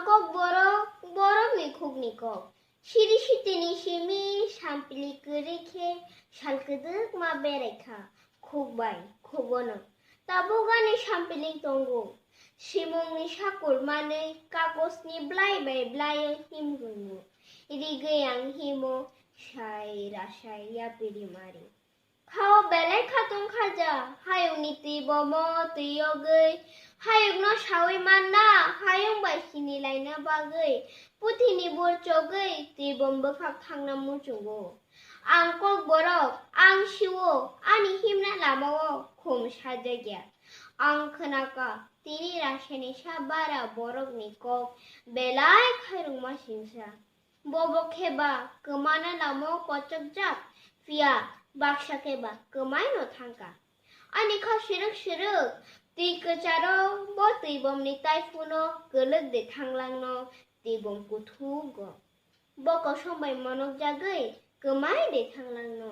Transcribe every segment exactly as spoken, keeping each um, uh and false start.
Kokborok, borokni khukni kok. Siri sitini simi sampili kwrwi khe sal kwdwkma berai kha, khuk bai khubono. Tabuk ani sampili tongo. Simungni sakur manwi kagosni blai bai blaiwi him rwngo. Rigwi ang himo, sai rasai yapiri mari. Khao belai khatung khaja, hayungni twi bomo twi yogwi, hayungno sawi manna, hayung bai sini laina bagwi, puthini bor chogwi twi bom bwkhak thangna muchungo. Ang kokborok, ang siwo, ani himna lamao khum sajakya. Ang khwnaka, tini rasani sa bara borokni kok belai khairokma singsa. Bobo khe ba kwmana lamo kochokjak, phiya baksa khe ba kwmaino thangkha. Ani kha sirwk sirwk, twi kwcharo bo twi bomni taiphuno kwlwk de thanglangno twi bom kuthugo. Bo kosom bai monokjagwi kwmai de thanglangno.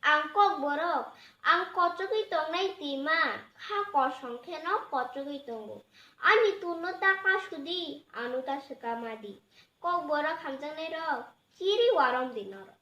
Ang kokborok, ang kochogwi tongnai twima, kha kosong kheno kochogwi tongo. Ani turno ta kasudi, ano ta swkamadi. Kokborok hamjaknairok, chiri warom di norok.